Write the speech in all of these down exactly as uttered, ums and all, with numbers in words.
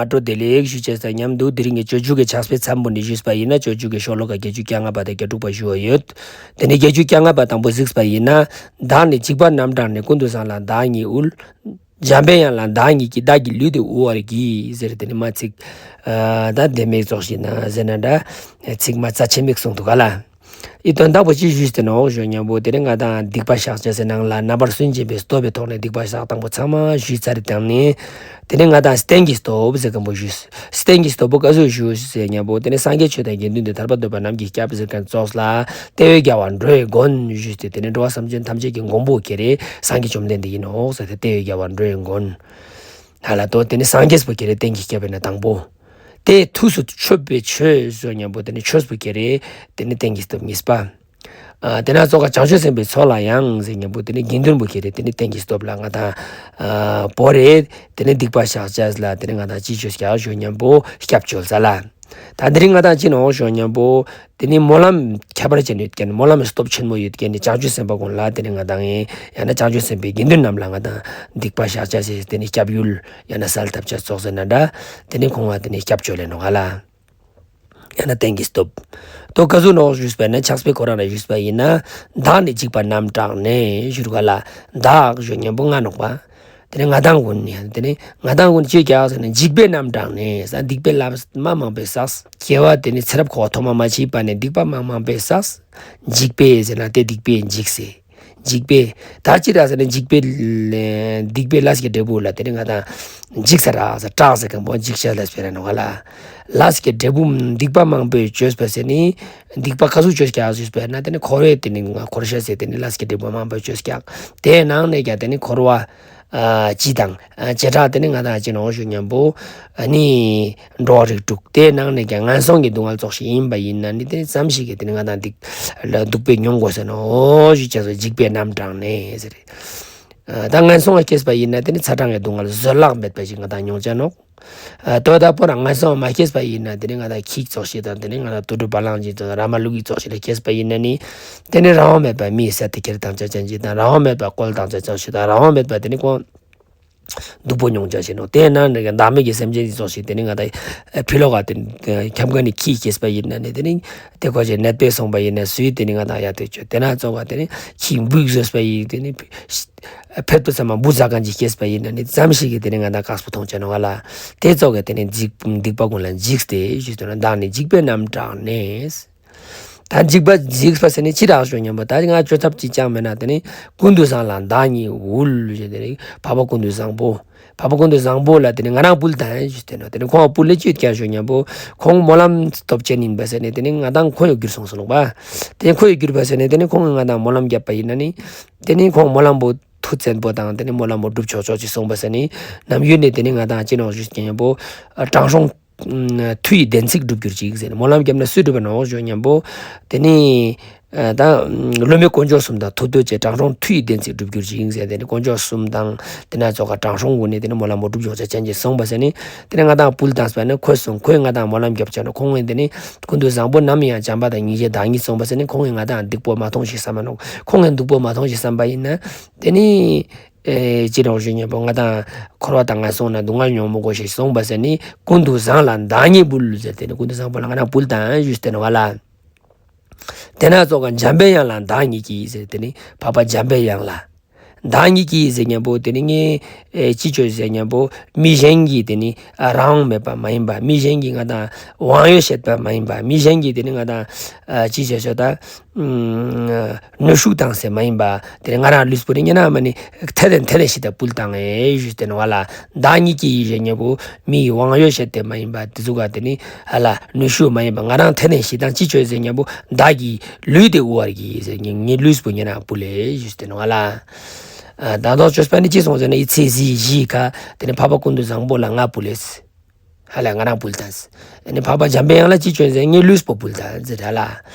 སྔ་དྲོ་བདེ་ལེགས་ཞུ་ཅེས་སི་མཉམ་དུ་དེ་རིང་གི་སྤྱོད་འཇུག་གི་ཕྱག་དཔེ་མཚམས་པོ་ནེ་ཞུས་པ་ཡིན་ན། སྤྱོད་འཇུག་གི་ཤོ་ལོ་ཀ་བརྒྱད་ཅུ་གྱ་ལྔ་པ་དང་གྱ་དྲུག་པ་ཞུ་བ་ཡོད། དེ་ནེ་བརྒྱད་ཅུ་གྱ་ལྔ་པ་དང་པོ་གཟིགས་པ་ཡིན་ན། བདག་ནི་འཇིགས་པ་རྣམ་དྲངས་ནས། ཀུན་ཏུ་བཟང་ལ་བདག་ཉིད་དབུལ། འཇམ་པའི་དབྱངས་ལ་བདག་ཉིད་ཀྱིས། བདག་གི་ལུས་འདི་དབུལ་བར་བགྱི། ཟེར་དེ་ནེ་མ་ཚིག་ཨ་ད་དེ་མིག་ཙོགས་ཤིག་ན་ཟེར་ན་འདྲ། ཚིག་མ་རྩ་ཆེན་མིག་གསུངས་འདུག་ག་ལེ། འི་དོན་དག་པོ་ཅི་ཞུས་ཏེ་ནོག་ཞུ་ཉམ་པོ། དེ་ནེ་ང་དང་སྡིག་པ་བཤགས་ཅེས་སི་ནང་ལ་རྣམ་པར་སུན་འབྱིན་པའི་སྟོབས་པོའི་ཐོག་ནེ་སྡིག་པ་བཤགས་སྟངས་པོ་ཚང་མ་ཞུས་ཚར་ཏེ་ནེ། དེ་ནེ་ང་དང་རྟེན་གྱི་སྟོབས་ཟེར་མཁན་པོ་ཞུས། རྟེན་གྱི་སྟོབས་པོ་ག་ཟུག་ཞུས་ཟེར་ཉམ་པོ། དེ་ནེ་སངས་རྒྱས་ཆོས་དང་དགེ་འདུན་འདུས། ཐར་པ་འདོད་པ་རྣམས་ཀྱི་སྐྱབས་ཟེར་མཁན་ཙོགས་ལ། དེ་བས་རྒྱལ་བ་འགྲོ་བའི་མགོན་ཞུས་ཏེ། དེ་ནེ་འགྲོ་བ་སེམས་ཅན་ཐམས་ཅད་ཀྱི་མགོན་པོ་ཁྱེད་རེ་སངས་རྒྱས་བཅོམ་ལྡན་འདས་ཡིན་ནོག་ཟེར་ཏེ། དེ་བས་རྒྱལ་བ་འགྲོ་བའི་མགོན། ཧ་ལ་དོ་དེ་ནེ་སངས་རྒྱས་པོ་ཁྱེད་རེ་རྟེན་གྱི་སྐྱབས་ཡིན་ན་དང་པོ། དེ་ཐུགས་སུ་ཆུད་པའི་ཆོས་ཞུ་ཉམ་པོ། དེ་ནེ་ཆོས་པོ་ཁྱེད་རེ་དེ་ནེ་རྟེན་གྱི་སྟོབས་གཉིས་པ། ཨ་དེ་ན་ཙོགས་ཀ་བྱང་ཆུབ་སེམས་དཔའི་ཚོགས་ལ་ཡང་ཟེར་ཉམ་པོ། དེ་ནེ་དགེ་འདུན་པོ་ཁྱེད་རེ་དེ་ནེ་རྟེན་གྱི་སྟོབས་ལ་ང་དང་ཨ་བོར་རེ། དེ་ནེ་སྡིག་པ་བཤགས་ཅེས་ལ་དེ་ནེ་ང་དང་ཅི་ཅོ་ཀྱག་ཞུ་ཉམ་པོ། སྐྱབས་བཅོལ་ས་ལ། ད་དེ་རིང་ང་དང་ཅི་ནོག་ཞུ་ཉམ་པོ། དེ་ནེ་སྨོན་ལམ་ཁྱད་པར་ཅན་ཡོད་མཁན། སྨོན་ལམ་སྟོབས་ཆེན་མོ་ཡོད་མཁན་ནི་བྱང་ཆུབ་སེམས་དཔའ་ཀུན་ལ་དེ་ནེ་ང་དང་ཡང་ན་བྱང་ཆུབ་སེམས་དཔའི་དགེ་འདུན་རྣམས་ལ་ང་དང་སྡིག་པ་བཤགས་ཅེས་སི་དེ་ནེ་སྐྱབས་ཡུལ་ཡང་ན་སེལ་ཐབས་ཅེས་ཙོགས་ཟེར་ན་འདྲ། དེ་ནེ་ཁོང་ལ་དེ་ནེ་སྐྱབས་བཅོལ་ལེ་ནོག་ག་ལེ། ཡང་ན་རྟེན་གྱི་སྟོབས། དོ་ག་ཟུག་ནོག་ཞུས་པ་ན། ཕྱག་དཔེ་ཁོ་རང་ལ་ཞུས་པ་ཡིན་ན། བདག་ནི་འཇིགས་པ་རྣམ་དྲངས་ནས་ཞུ་རུག་ག་ལེ། བདག་ཞུ་ཉམ་པོ་ང་ནོག་པ། དེ་ནེ་ང་དང་ཀུན་ནི་དེ་ནེ་ང་དང་ཀུན་ཅི་ཀྱག་ཟེར་ན། འཇིགས་པས་རྣམ་དྲངས་ནས་ཟེར། སྡིག་པའི་ལས་མ་མང་པོ་བསགས། སྐྱེ་བ་དེ་ནེ་ཚེ་རབས་འཁོར་བ་ཐོག་མ་མ་མཆིས་པ་ནེ་སྡིག་པ་མ་མང་པོ་བསགས། འཇིགས་པས་ཟེར་ན་དེ་སྡིག་པས་འཇིགས་སེ། འཇིགས་པས། ད་ཅི་རག་ཟེར་ན་འཇིགས་པའི་ལས་སྡིག་པའི་ལས་ཀྱི་འབྲས་བུ་ལ་དེ་ནེ་ང་དང་འཇིགས་ས་རག་ཟེར། སྐྲག་ཟེར་མཁན་པོ་འཇིགས་ས་ལ་སྤེ་ར་ནོག་ག་ལེ། ལས་ཀྱི་འབྲས་བུ་སྡིག་པ་མང་པོ་ཅོས་པ་ཟེར་ནི། སྡིག་པ་ག་ཟུག་ཅོས་ཀྱག་ཞུས་པ་ན། དེ་ནེ་འཁོར་བའི་དེ་ནེ་ང་འཁོར་ཤེས་སི་དེ་ནེ་ལས་ཀྱི་འབྲས་བུ་མང་པོ་ཅོས་ཀྱག། དེའི་ནང་ནེ་ཀྱང་དེ་ནེ་འཁོར་བ་ཨ་སྤྱི་དང་ཨ་བྱེ་བྲག་དེ་ནེ་ང་དང་ཅི་ནོག་ཞུ་ཉམ་པོ། ཨ་ནི་འགྲོ་བ་རིགས་དྲུག། དེའི་ནང་ནེ་ཀྱང་ངན་སོང་གི་སྡུག་བསྔལ་ཙོགས་ཤིག་ཡིན་པ་ཡིན་ན་ནི། དེ་ནེ་ཙམ་ཞིག་གི་དེ་ནེ་ང་དང་སྡིག་ལ་སྡུག་པོ་མྱོང་དགོས་ས་ནོག་ཞུ་ཅེས་སོ། འཇིགས་པས་རྣམ་དྲངས་ནས་ཟེར། ཨ་ད་ངན་སོང་ལ་སྐྱེས་པ་ཡིན་ན་དེ་ནེ་ཚ་གྲང་གི་སྡུག་བསྔལ་བཟོད་གླགས་མེད་པ་ཞིག་ང་དང་མྱོང་ཅེས་ནོག། ཨ་དོ་ད་པོ་རང་ངན་སོང་མ་སྐྱེས་པ་ཡིན་ན་དེ་ནེ་ང་དང་ཁྱི་ཙོགས་ཤིག་དང་། དེ་ནེ་ང་དང་དུད་འགྲོ་བ་ལང་ཅིག་ཙོགས། ར་མ་ལུག་གི་ཙོགས་ཤིག་ལ་སྐྱེས་པ་ཡིན་ན་ནི། དེ་ནེ་རང་དབང་མེད་པ་མིའི་ས་དེ་ཁྱེར་བཏང་ཅེས་ཅན་ཅིག་དང་། རང་དབང་མེད་པ་བཀོལ་བཏང་ཅེས་ཙོགས་ཤིག་དང་། རང་དབང་མེད་པ་དེ་ནེ་ཁོང་སྡུག་པོ་མྱོང་ཅེས་ཤིག་ནོག། དེའི་ནང་ནེ་ཀྱང་བདག་མེད་ཀྱི་སེམས་ཅན་ཅིག་ཙོགས་ཤིག་དེ་ནེ་ང་དང་ཨ་ཕི་ལོག་ག་དེ་ཁྱམས་ཁ་ནེ་ཁྱི་སྐྱེས་པ་ཡིན་ན་ནི། དེ་ནེ་དེ་ཁོ་ཅིག་ནད་པའི་སོང་པ་ཡིན་ན་སུས་དེ་ནེ་ང་དང་ཡ་དེ་ཅོ། དེ་ན་ཙོགས་པ་དེ་ནེ་ཁྱི་འབུ་ཟོས་པ་ཡིན། དེ་ནེ་ཕེད་དུ་ཚང་མ་འབུ་ཟ་མཁན་ཅིག་སྐྱེས་པ་ཡིན་ན་ནི། ཙམ་ཞིག་གི་དེ་ནེ་ང་དང་དཀགས་པོ་མཐོང་ཅེས་ནོག་ག་ལེ། དེ་ཙོགས་ཀྱི་དེ་ནེ་འཇིགས་སྡིག་པ་ཀུན་ལ་འཇིགས་ཏེ་ཞུས་ཏེ་ནོག། བདག་ནི་འཇིགས་པས་རྣམ་དྲངས་ནས། ད་འཇིགས་པ་འཇིགས་པ་ཟེར་ནི་ཅི་རག་ཞུ་ཉམ་པོ། ད་ང་ཅོ་ཐབས་ཅི་ཅང་མེད་ན་དེ་ནེ་ཀུན་ཏུ་བཟང་ལ་བདག་ཉིད་དབུལ་ཞེས་དེ་ནེ་འཕགས་པ་ཀུན་ཏུ་བཟང་པོ། འཕགས་པ་ཀུན་ཏུ་བཟང་པོ་ལ་དེ་ནེ་ང་རང་ཕུལ་ཏང་ཞུས་ཏེ་ནོག། དེ་ནེ་ཁོང་ཕུལ་ལེ་ཅི་ཡོད་ཀྱག་ཞུ་ཉམ་པོ། ཁོང་སྨོན་ལམ་སྟོབས་ཅན་ཡིན་པ་ཟེར་ནི་དེ་ནེ་ང་དང་ཁོ་ཡོད་གྱུར་སོང་ཟེར་ནོག་པ། དེ་ཁོ་ཡོད་གྱུར་པ་ཟེར་ནི་དེ་ནེ་ཁོང་ང་དང་སྨོན་ལམ་བརྒྱབ་པ་ཡིན་ན་ནི། དེ་ནེ་ཁོང་སྨོན་ལམ་པོ་མཐུ་བཙན་པོ་དང་དེ་ནེ་སྨོན་ལམ་པོ་འགྲུབ་ཆོག་ཆོག་ཅིག་སོང་པ་ཟེར་ནི། ནམ་ཡུན་ནེ་དེ་ནེ་ང་དང་ཅི་ནོག་ཞུས་ཀྱག་ཉམ་པོ། ཨ་དྲང་སྲོང་མཐུ་ཡིས་བདེན་ཚིག་འགྲུབ་གྱུར་ཅིག་ཟེར་ནི། སྨོན་ལམ་བརྒྱབ་ན་སུས་འགྲུབ་པ་ནོག་ཞུ་ཉམ་པོ། དེ་ནེ་ཨ་ད་སློབ་མའི་དཀོན་མཆོག་གསུམ་དང་ཐུགས་འདོད་ཅན། དྲང་སྲོང་མཐུ་ཡིས་བདེན་ཚིག་འགྲུབ་གྱུར་ཅིག་ཟེར། དེ་ནེ་དཀོན་མཆོག་གསུམ་དང་དེ་ན་ཙོགས་ཀ་དྲང་སྲོང་ཀུན་ནི་དེ་ནེ་སྨོན་ལམ་པོ་འགྲུབ་ཆོག་ཆོག་ཅན་ཅིག་སོང་པ་ཟེར་ནི། དེ་ནེ་ང་དང་ཕུལ་ཏང་པ་ན་ཁོས་སོང་། ཁོས་ང་དང་སྨོན་ལམ་བརྒྱབ་ཅེས་ནོག། ཁོང་ངི་དེ་ནེ་ཀུན་ཏུ་བཟང་པོ་ནམ་ཡང་བྱམས་པ་དང་སྙིང་རྗེ་བདག་ཉིད་སོང་པ་ཟེར་ནི། ཁོང་ངི་ང་དང་སྡིག་པོ་མ་མཐོང་ཞིག་བསམ་མ་ནོག། ཁོང་ངི་སྡིག་པོ་མ་མཐོང་ཞིག་བསམ་པ་ཡིན་ན་དེ་ནེ་ཨེ་ཅི་ནོག་ཞུ་ཉམ་པོ། ང་དང་འཁོར་བ་དང་ངན་སོང་ན་སྡུག་བསྔལ་མྱོང་མི་དགོས་ཤིག་སོང་པ་ཟེར་ནི། ཀུན་ཏུ་བཟང་ལ་བདག་ཉིད་ཕུལ་ཟེར། དེ་ནེ་ཀུན་ཏུ་བཟང་པོ་ལ་ང་རང་ཕུལ་ཏང་ཞུས་ཏེ་ནོག་ག་ལེ། དེ་ན་ཙོགས་ཀ་འཇམ་པའི་དབྱངས་ལ་བདག་ཉིད་ཀྱིས་ཟེར། དེ་ནེ་འཕགས་པ་འཇམ་པའི་དབྱངས་ལ་བདག་ཉིད་ཀྱིས་ཟེར་ཉམ་པོ། དེ་ནེ་ངས་ཨེ་ཅི་ཅོས་ཟེར་ཉམ་པོ། མི་གཞན་གྱིས་དེ་ནེ་ཨ་རང་དབང་མེད་པ་མ་ཡིན་པ། མི་གཞན་གྱིས་ང་དང་དབང་ཡོད་བྱེད་པ་མ་ཡིན་པ། མི་གཞན་གྱིས་དེ་ནེ་ང་དང་ཨ་ཅི་བྱེད་ཆོག་ད་ཨ་གནོན་ཤུགས་བཏང་སྟེ་མ་ཡིན་པ། དེ་ནེ་ང་རང་ལུས་པོ་ནི་ཉེ་ན་མ་ནི་ཐེ་རེ་ཐེ་རེ་ཞིག་ད་ཕུལ་ཏང་ཨེ་ཞུས་ཏེ་ནོག་ག་ལེ། བདག་ཉིད་ཀྱིས་ཟེར་ཉམ་པོ། མིའི་དབང་ཡོད་བྱེད་དེ་མ་ཡིན་པ། དེ་ཟུག་ག་དེ་ནེ་ཨ་ལ་གནོན་ཤུགས་མ་ཡིན་པ། ང་རང་ཐེ་རེ་ཞིག་དང་ཅི་ཅོས་ཟེར་ཉམ་པོ། བདག་གི་ལུས་འདི་དབུལ་བར་བགྱི་ཟེར། ངའི་ལུས་པོ་ཉེ་ན་ཕུལ་ལེ་ཞུས་ཏེ་ནོག་ག་ལེ། ཨ་ད་དོ་ཅོས་པ་ནི་ཅི་སོང་ཟེར་ན། འི་ཚེ་གཟི་བཞིའི་ཁ་དེ་ནེ་འཕགས་པ་ཀུན་ཏུ་བཟང་པོ་ལ་ང་ཕུལ་ལེ། ཧ་ལ་ང་རང་ཕུལ་ཏང་། ཨ་ནི་འཕགས་པ་འཇམ་པའི་དབྱངས་ལ་ཅི་ཅོས་ཟེར། ངའི་ལུས་པོ་ཕུལ་ཏང་ཟེར་ཧ་ལ།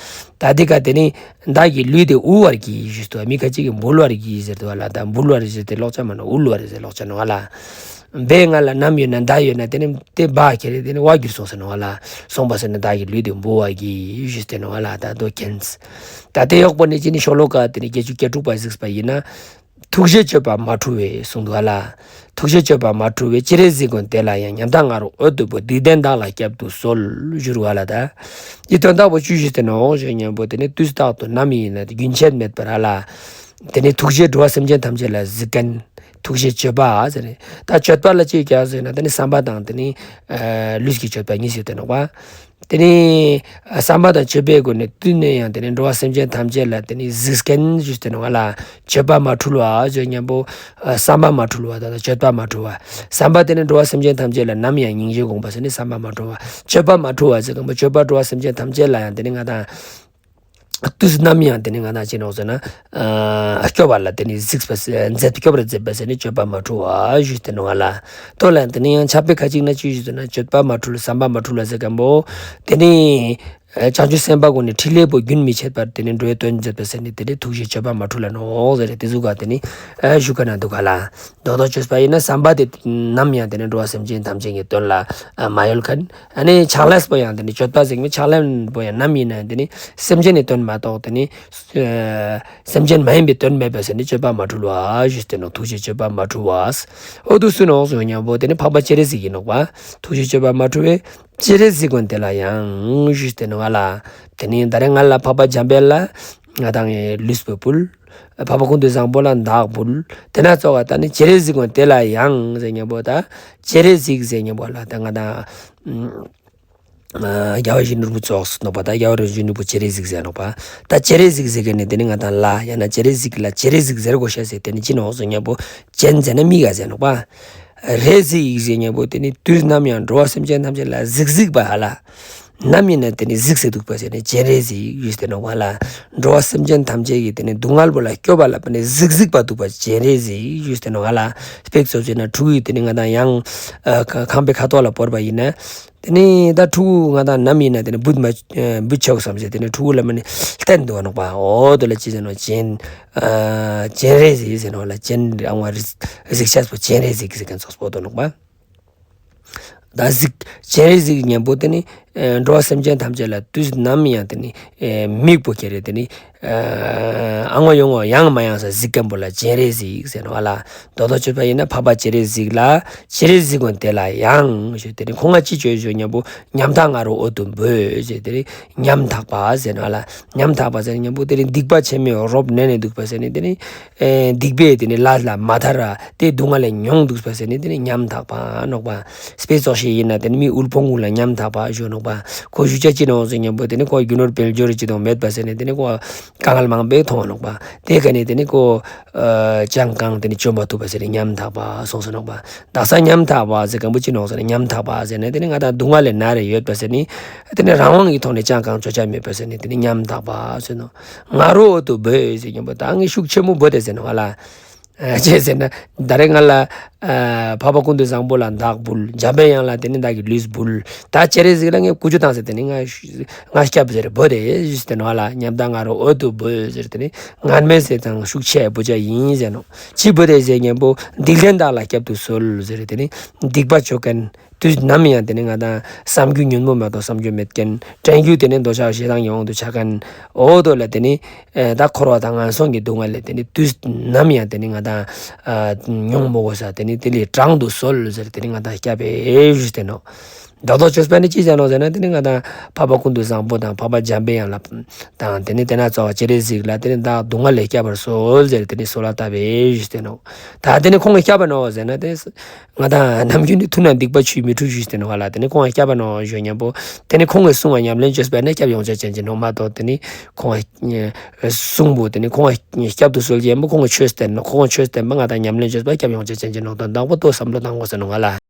ད་དེ་ཀ་དེ་ནེ་བདག་གི་ལུས་འདི་དབུལ་བར་བགྱི་ཞུས་ཏེ། མི་ཁ་ཅིག་གིས་འབུལ་བར་བགྱི་ཟེར་དུག་པ་ལེ། ད་འབུལ་བར་ཟེར་ཏེ་ཀློག་ཅེས་མ་ནོག། དབུལ་བར་ཟེར་ཀློག་ཅེས་ནོག་ག་ལེ། བའི་ང་ལ་ནམ་ཡོད་ན་ད་ཡོད་ན་དེ་ནེ་དེ་བ་ཁྱེར་རེ་དེ་ནེ་བ་གྱུར་སོང་ཟེར་ནོག་ག་ལེ། སོང་པ་ཟེར་ན་བདག་གི་ལུས་འདི་འབུལ་བར་བགྱི་ཞུས་ཏེ་ནོག་ག་ལེ། ད་དོ་མཁྱེན། ད་དེ་ཡོག་པོ་ནེ་ཅི་ནི་ཤོ་ལོ་ཀ་དེ་ནེ་བརྒྱད་ཅུ་གྱ་དྲུག་པ་གཟིགས་པ་ཡིན་ན། ཐུགས་རྗེས་སྤྱོད་པ་མ་འཁྲུལ་བས་གསུངས་འདུག་ག་ལེ། ཐུགས་རྗེས་སྤྱོད་པ་མ་འཁྲུལ་བས། སྤྱན་རས་གཟིགས་མགོན་དེ་ལ་ཡང་། ཉམ་ཐག་ང་རོ་འོད་དུ་འབོད། སྡིག་ལྡན་བདག་ལ་བསྐྱབ་ཏུ་གསོལ། ཞུ་རུ་བ་ལ་ད། འི་དོན་དག་པོ་ཅི་ཞུས་ཏེ་ནོག་ཞུ་ཉམ་པོ་དེ་ནི་དུས་རྟག་ཏུ་ནམ་ཡིན་ན་རྒྱུན་ཆད་མེད་པར་ཧ་ལ། དེ་ནི་ཐུགས་རྗེས་འགྲོ་བ་སེམས་ཅན་ཐམས་ཅད་ལ་གཟིགས་མཁན། ཐུགས་རྗེས་སྤྱོད་པ་ཟེར་ནས། ད་སྤྱོད་པ་ལ་ཅི་ཀྱག་ཟེར་ན་དེ་ནི་བསམ་པ་དང་དེ་ནི་ལུས་ཀྱི་སྤྱོད་པ་གཉིས་ཡོད་དེ་ནོག་པ། དེ་ནི་བསམ་པ་དང་སྤྱོད་པའི་སྒོ་ནས་དུས་ནས་ཡང་དེ་ནི་འགྲོ་བ་སེམས་ཅན་ཐམས་ཅད་ལ་དེ་ནི་གཟིགས་མཁན་ཞུས་ཏེ་ནོག་ལེ། སྤྱོད་པ་མ་འཁྲུལ་བ་ཞུ་ཉམ་པོ་བསམ་པ་མ་འཁྲུལ་བ་དང་སྤྱོད་པ་མ་འཁྲུལ་བ། བསམ་པ་དེ་ནི་འགྲོ་བ་སེམས་ཅན་ཐམས་ཅད་ལ་ནམ་ཡང་སྙིང་རྗེ་དགོངས་པ་ཟེར་ནི་བསམ་པ་མ་འཁྲུལ་བ། སྤྱོད་པ་མ་འཁྲུལ་བ་ཟེར་མཁན་པོ་སྤྱོད་པ་འགྲོ་བ་སེམས་ཅན་ཐམས་ཅད་ལ་ཡང་དེ་ནི་ང་དང་དུས་ནམ་ཡང་དེ་ནི་ང་དང་ཅི་ནོག་ཟེར་ན། ཨ་སྐྱོབ་པ་ལ་དེ་ནི་གཟིགས་པ་མཛད། སྐྱོབ་པར་མཛད་པ་ཟེར་ནི་སྤྱོད་པ་མ་འཁྲུལ་བ་ཞུས་ཏེ་ནོག་ལེ། དོ་ལ་དེ་ནི་ཡང་ཆབ་པའི་ཁ་ཅིག་ན་ཅི་ཞུས་ཟེར་ན་སྤྱོད་པ་མ་འཁྲུལ་བསམ་པ་མ་འཁྲུལ་ལ་ཟེར་མཁན་པོ། དེ་ནི་ཨ་བྱང་ཆུབ་སེམས་དཔའ་ཀུན་ནི་ཕྲིན་ལས་པོ་རྒྱུན་མི་འཆད་པར་དེ་ནི་འགྲོ་བའི་དོན་མཛད་པ་ཟེར་ནི་དེ་ནི་ཐུགས་རྗེས་སྤྱོད་པ་མ་འཁྲུལ་ལ་ནོག་ཟེར་ཏེ་ཟུག་ག་དེ་ནི་ཨ་ཞུ་མཁན་འདུག་ག་ལེ། མདོར་བསྡུས་བཅོས་པ་ཡིན་ན་བསམ་པ་དེ་ནམ་ཡང་དེ་ནི་འགྲོ་བ་སེམས་ཅན་ཐམས་ཅད་ཀྱི་དོན་ལ་ཨ་མ་ཡོད་མཁན། ཨ་ནི་ཕྱག་ལས་པོ་ཡང་དེ་ནི་སྤྱོད་པ་ཟེར་མཁན་ཕྱག་ལས་པོ་ཡང་ནམ་ཡིན་ན་དེ་ནི་སེམས་ཅན་ནི་དོན་མ་གཏོགས་དེ་ནི་ཨ་སེམས་ཅན་མ་ཡིན་པའི་དོན་མེད་པ་ཟེར་ནི་སྤྱོད་པ་མ་འཁྲུལ་བ་ཞུས་ཏེ་ནོག། ཐུགས་རྗེས་སྤྱོད་པ་མ་འཁྲུལ་བ། འོ་དུ་སུ་ནོག་ཞུ་ཉམ་པོ་དེ་ནི་འཕགས་པ་སྤྱན་རས་གཟིགས་ཡིན་ནོག་པ། ཐུགས་རྗེས་སྤྱོད་པ་མ་འཁྲུལ་བས། སྤྱན་རས་གཟིགས་མགོན་དེ་ལ་ཡང་ཞུས་ཏེ་ནོག་ལེ། དེ་ནི་ད་རེས་ང་ལ་འཕགས་པ་འཇམ་དཔལ་ལ་ང་དང་ངི་ལུས་པོ་ཕུལ། འཕགས་པ་ཀུན་ཏུ་བཟང་པོ་ལ་བདག་ཕུལ། དེ་ན་ཙོགས་ད་ནི་སྤྱན་རས་གཟིགས་མགོན་དེ་ལ་ཡང་ཟེར་ཉམ་པོ་ད། སྤྱན་རས་གཟིགས་ཟེར་ཉམ་པོ་ལ་ད་ང་དང་ཨ་རྒྱལ་བ་ཡིད་བཞིན་ནོར་བུ་ཙོགས་ནོག་པ། ད་རྒྱལ་བ་ཡིད་བཞིན་ནོར་བུ་སྤྱན་རས་གཟིགས་ཟེར་ནོག་པ། ད་སྤྱན་རས་གཟིགས་ཟེར་མཁན་ནི་དེ་ནི་ང་དང་ལ་ཡང་ན་སྤྱན་རས་གཟིགས་ལ་སྤྱན་རས་གཟིགས་ཟེར་དགོས་ཤེས་ཟེར་དེ་ནི་ཅི་ནོག་ཞུ་ཉམ་པོ་སྤྱན་ཟེར་ན་མིང་ཟེར་ནོག་པ། རས་གཟིགས་ཟེར་ཉམ་པོ་དེ་ནི་དུས་ནམ་ཡང་འགྲོ་བ་སེམས་ཅན་ཐམས་ཅད་ལ་གཟིགས་གཟིགས་པ་ཧ་ལ། ནམ་ཡིན་ན་དེ་ནི་གཟིགས་སེ་འདུག་པ་ཟེར་ནི་སྤྱན་རས་གཟིགས་ཞུས་ཏེ་ནོག་པ་ལེ། འགྲོ་བ་སེམས་ཅན་ཐམས་ཅད་ཀྱི་དེ་ནི་སྡུག་བསྔལ་པོ་ལ་སྐྱོབ་པ་ལ་དཔག་ནི་གཟིགས་གཟིགས་པ་འདུག་པ་སྤྱན་རས་གཟིགས་ཞུས་ཏེ་ནོག་ལེ། དཔེ་ཙོགས་བྱས་ན་ཕྲུ་གུ་དེ་ནི་ང་དང་ཡང་ཨ་ཁང་པའི་ཁ་ཐོག་ལ་བོར་བ་ཡིན་ན། དེ་ནི་ད་ཕྲུ་གུ་ང་དང་ནམ་ཡིན་ན་དེ་ནི་བུད་མ་བུད་ཆོག་བསམ་སེ་དེ་ནི་ཕྲུ་གུ་ལ་མ་ནི་བསྟན་འདུག་པ་ནོག་པ། འོ་དོ་ལ་ཅི་ཟེར་ནོག་སྤྱན་ཨ་སྤྱན་རས་གཟིགས་ཟེར་ནོག་ལེ། སྤྱན་ཨ་ང་གཟིགས་ཤེས་པོ་སྤྱན་རས་གཟིགས་ཟེར་མཁན་ཙོགས་པོ་འདུག་ནོག་པ། ད་གཟིགས་སྤྱན་རས་གཟིགས་ཉམ་པོ་དེ་ནི་ཨ་འགྲོ་བ་སེམས་ཅན་ཐམས་ཅད་ལ་དུས་ནམ་ཡང་དེ་ནི་ཨ་མིག་པོ་ཁྱེར་རེ་དེ་ནི་ཨ་ཨང་བ་ཡོང་བ་ཡང་མ་ཡང་ས་གཟིགས་མཁན་པོ་ལ་སྤྱན་རས་གཟིགས་ཟེར་ནོག་ལེ། མདོར་བསྡུས་བཅོས་པ་ཡིན་ན་འཕགས་པ་སྤྱན་རས་གཟིགས་ལ་སྤྱན་རས་གཟིགས་མགོན་དེ་ལ་ཡང་ཞུས་དེ་ནི་ཁོང་ང་ཅི་བཅོས་ཞུ་ཉམ་པོ་ཉམ་ཐག་ང་རོ་འོད་དུ་འབོད་ཞུས་དེ་ནི་ཉམ་ཐག་པ་ཟེར་ནོག་ལེ། ཉམ་ཐག་པ་ཟེར་ཉམ་པོ་དེ་ནི་སྡིག་པ་ཆེན་མོའི་རོབ་ནན་ནས་འདུག་པ་ཟེར་ནི་དེ་ནི། ཨེ་སྡིག་པའི་དེ་ནི་ལས་ལ་མ་ཐར་ར་དེ་སྡུག་བསྔལ་ལས་མྱོང་འདུག་པ་ཟེར་ནི་དེ་ནི་ཉམ་ཐག་པ་ནོག་པ། དཔེ་ཙོགས་ཤིག་ཡིན་ན་དེ་ནི་མི་དབུལ་ཕོངས་ཀུན་ལ་ཉམ་ཐག་པ་ཞུ་ནོག་པ། ཁོ་ཞུ་ཆ་ཅི་ནོག་ཟེར་ཉམ་པོ་དེ་ནི་ཁོ་རྒྱུ་ནོར་དཔལ་འབྱོར་ཅི་དང་མེད་པ་ཟེར་ནི་དེ་ནི་ཁོ་དཀའ་ངལ་མང་པོ་མཐོང་ནོག་པ། དེ་ག་ནི་དེ་ནི་ཁོ་ཨ་ཅང་གང་དེ་ནི་བཅོ་མ་ཐུབ་པ་ཟེར་ནི་ཉམ་ཐག་པ་སོང་སོང་ནོག་པ། དག་ས་ཉམ་ཐག་པ་ཟེར་མཁན་པོ་ཅི་ནོག་ཟེར་ན་ཉམ་ཐག་པ་ཟེར་ནི་དེ་ནི་ང་དང་སྡུག་བསྔལ་ལས་མནར་རེ་ཡོད་པ་ཟེར་ནི། དེ་ནི་རང་དབང་གི་ཐོག་ནས་ཅང་གང་བཅོ་ཆ་མེད་པ་ཟེར་ནི་དེ་ནི་ཉམ་ཐག་པ་ཟེར་ནོག། ང་རོ་འོད་དུ་འབོད་ཟེར་ཉམ་པོ་ད་ངས་ཤུགས་ཆེན་མོ་འབོད་དེ་ཟེར་ནོག་ལེ། ཨ་ཅི་ཟེར་ན་ད་རེས་ང་ལ་ཨ་འཕགས་པ་ཀུན་ཏུ་བཟང་པོ་ལ་བདག་ཕུལ། འཇམ་པའི་དབྱངས་ལ་དེ་ནི་བདག་གི་ལུས་ཕུལ། ད་སྤྱན་རས་གཟིགས་ལ་ངས་ཀུ་ཅོ་བཏང་ཟེར་དེ་ནི་ང་ང་སྐྱབས་ཟེར་འབོད་དེ་ཟེར་ནོག་ལེ། ཉམ་ཐག་ང་རོ་འོད་དུ་འབོད་ཟེར་དེ་ནི་ངར་མེད་ཟེར་དང་ཤུགས་ཆེ་འབོད་ཆ་ཡིན་ཟེར་ནོག། ཅི་འབོད་དེ་ཟེར་ཉམ་པོ་སྡིག་ལྡན་བདག་ལ་བསྐྱབ་ཏུ་གསོལ་ཟེར་དེ་ནི་སྡིག་པ་བཅོ་མཁན། དུས་ནམ་ཡང་དེ་ནི་ང་དང་བསམ་རྒྱུ་ཉོན་མོངས་མ་གཏོགས་བསམ་རྒྱུ་མེད་མཁན། དྲན་རྒྱུ་དེ་ནི་འདོད་ཆགས་ཞེ་སྡང་གི་དབང་དུ་ཆ་མཁན། འོ་དོ་ལ་དེ་ནི་ཨེ་ད་འཁོར་བ་དང་ངན་སོང་གི་སྡུག་བསྔལ་ལས་དེ་ནི་དུས་ནམ་ཡང་དེ་ནི་ང་དང་ཨ་མྱོང་མི་དགོས་ས་དེ་ནི་དེ་ལས་དྲང་དུ་གསོལ་ཟེར་དེ་ནི་ང་དང་སྐྱབས་པས་ཞུས་ཏེ་ནོག། མདོར་བསྡུས་བཅོས་པ་ནི་ཅི་ཟེར་ནོག་ཟེར་ན་དེ་ནི་ང་དང་འཕགས་པ་ཀུན་ཏུ་བཟང་པོ་དང་འཕགས་པ་འཇམ་པའི་དབྱངས་ལ་དང་དེ་ནི་དེ་ན་ཙོགས་སྤྱན་རས་གཟིགས་ལ་དེ་ནི་བདག་སྡུག་བསྔལ་ལས་བསྐྱབ་པར་གསོལ་ཟེར་དེ་ནི་གསོལ་བ་བཏབ་པས་ཞུས་ཏེ་ནོག། ད་དེ་ནི་ཁོང་གིས་བསྐྱབས་པ་ནོག་ཟེར་ན་དེ་ནི། ང་དང་ནམ་རྒྱུན་ནི་ཐུབ་ན་སྡིག་པ་ཆུ་མི་འཁྲུ་ཞུས་ཏེ་ནོག་ལེ། དེ་ནི་ཁོང་གིས་བསྐྱབས་པ་ནོག་ཞུ་ཉམ་པོ། དེ་ནི་ཁོང་གི་གསུང་བ་ཉམས་ལེན་བཅོས་པ་ནི་སྐྱབས་ཡོང་ཆ་ཅན་གྱི་ནོག་མ་གཏོགས་དེ་ནི་ཁོང་གི་གསུང་པོ་དེ་ནི་ཁོང་གི་སྐྱབས་སུ་གསོལ་གྱི་ཡིན་པོ་ཁོང་གི་ཆོས་བསྟན་ནོག། ཁོང་གི་ཆོས་བསྟན་པ་ང་དང་ཉམས་ལེན་བཅོས་པ་སྐྱབས་ཡོང་ཆ་ཅན་གྱི་ནོག་དོན་དག་པོ་དོ་བསམ་བློ་བཏང་དགོས་ཟེར་ནོག་ལེ།